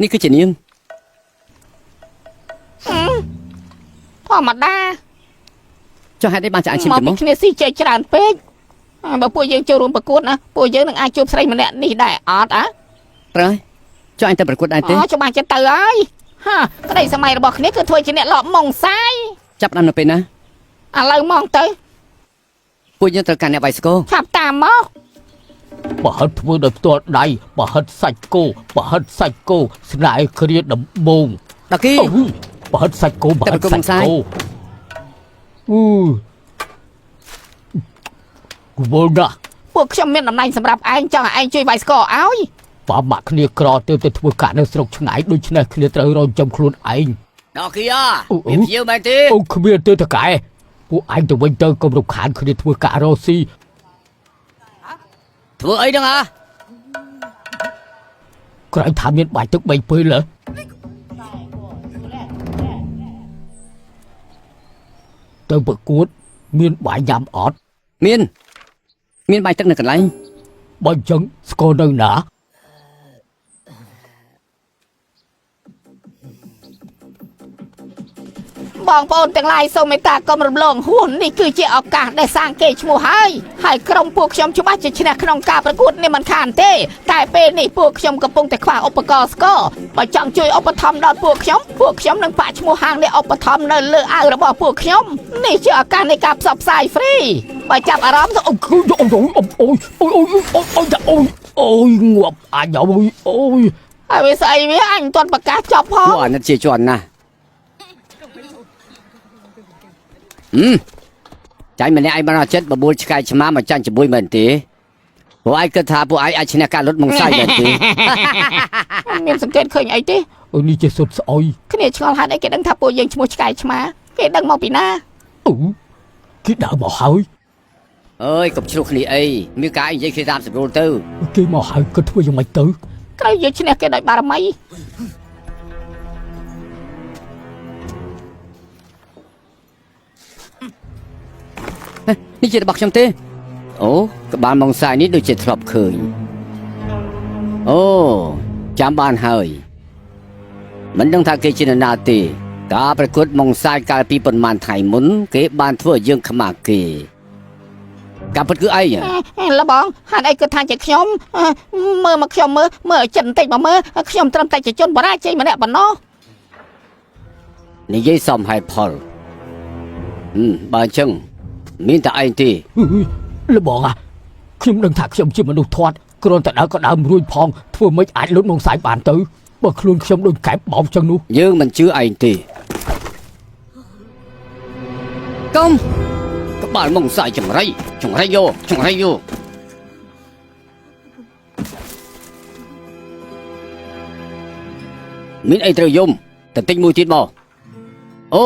នេះគឺជានាង ធម្មតា ចុះហេតុអីបានចាក់ឈាម មក ច្រមុះ ពីគ្នាស៊ីចេកច្រើនពេកបើពួកយើងចូលរួមប្រកួតណាពួកយើងនឹងអាចជួបស្រីម្នាក់នេះដែរអត់អា ត្រូវហើយចុះអញទៅប្រកួតដែរទេ អូច្បាស់ចិត្តទៅហើយហាក្តីសម័យរបស់គ្នាគឺធ្វើជាអ្នកលបម៉ងសាយ ចាប់ផ្ដើមនៅពេលណា ឥឡូវមកទៅ ពួកយើងត្រូវការអ្នកវាយស្គរ ឆាប់តាមមក ប្រហិតធ្វើដោយផ្ទាល់ដៃប្រហិតសាច់គោប្រហិតសាច់គោស្នេហ៍គ្រាដំបូង ដល់គី អូយប្រហិតសាច់គោប្រហិតសាច់គោអឺគវល់ណាស់ ពួកខ្ញុំមានតំណែងសម្រាប់ឯងចង់ឲ្យឯងជួយវាយស្គរឲ្យ ប៉ាម៉ាក់គ្នាក្រទៅទៅធ្វើការនៅស្រុកឆ្ងាយដូច្នេះគ្នាត្រូវរងចំខ្លួនឯង ដល់គីអាមានភ្ញៀវមែនទេ អូគ្មានទេតកែពួកឯងទៅវិញទៅកុំរំខានគ្នាធ្វើការរកស៊ី ធ្វើអីហ្នឹងអា ក្រែងថាមានបាយទឹកបីពេលហ៎ទៅប្រកួត មានបាយញ៉ាំអត់ មានមានបាយទឹកនៅកន្លែង បើអញ្ចឹងស្គាល់នៅណា បងប្អូនទាំងឡាយសូមមេត្តាកុំរំលងហួសនេះគឺជាឱកាសដែលសាងគេឈ្មោះហើយហើយក្រុមពួកខ្ញុំច្បាស់ជាឈ្នះក្នុងការប្រកួតនេះមិនខានទេតែពេលនេះពួកខ្ញុំកំពុងតែខ្វះឧបករណ៍ស្គរបើចង់ជួយឧបត្ថម្ភដល់ពួកខ្ញុំពួកខ្ញុំនឹងបាក់ឈ្មោះហាងនេះឧបត្ថម្ភនៅលើអាវរបស់ពួកខ្ញុំនេះជាឱកាសនៃការផ្សព្វផ្សាយហ្វ្រីបើចាប់អារម្មណ៍ទៅ អូយអូយអូយអូយអូយអូយអូយអូយអូយងាប់អញអូយអូយ ហើយវាស្អីវាអញមិនទាន់ប្រកាសចប់ផង ពួកអាណិតជាជាន់ណាស់ហឹមចាញ់ម្នាក់ឯងបានអត់ចិត្តបបួលឆ្កែឆ្មាមកចាញ់ជាមួយមែនទេពួកឯងគិតថាពួកឯងអាចឈ្នះការលុតមកសាយមែនទេ មិនមានសង្កេតឃើញអីទេ អូយនេះជាសុទ្ធស្អុយ គ្នាឆ្ងល់ហេតុអីគេដឹងថាពួកយើងឈ្មោះឆ្កែឆ្មាគេដឹងមកពីណា អូគេដើរមកហើយ អើយកុំឆ្លោះគ្នាអីមានការនិយាយគ្នាតាមសម្រួលទៅ គេមកហើយគិតធ្វើយ៉ាងម៉េចទៅ ត្រូវយកឈ្នះគេដោយបារមី នេះជារបស់ខ្ញុំទេអូក្បាលម៉ងសាយនេះដូចជាធ្លាប់ឃើញអូចាំបានហើយមិនដឹងថាគេជានរណាទេការប្រកួតម៉ងសាយកាលពីប៉ុន្មានថ្ងៃមុនគេបានធ្វើឲ្យយើងខ្មាស់គេការពិតគឺអីហ៎ អេលបងហេតុអីគិតថាជាខ្ញុំអឺមើលមកខ្ញុំមើលមើលឲ្យចិត្តបន្តិចមកមើលខ្ញុំត្រឹមតែជាជនបរាជ័យម្នាក់ប៉ុណ្ណោះ និយាយសមហេតុផលហឹមបើអញ្ចឹងមានតែឯងទេ លបងអាខ្ញុំដឹងថាខ្ញុំជាមនុស្សធាត់គ្រាន់តែដើរក៏ដើមរួចផងធ្វើម៉េចអាចលុតមកសាយបានទៅបើខ្លួនខ្ញុំដូចកែបបោកចឹងនោះ យើងមិនជឿឯងទេកុំក្បាលម៉ងសាយចង្រៃចង្រៃយោចង្រៃយោមានអីត្រូវយំតែតិចមួយទៀតមកអូ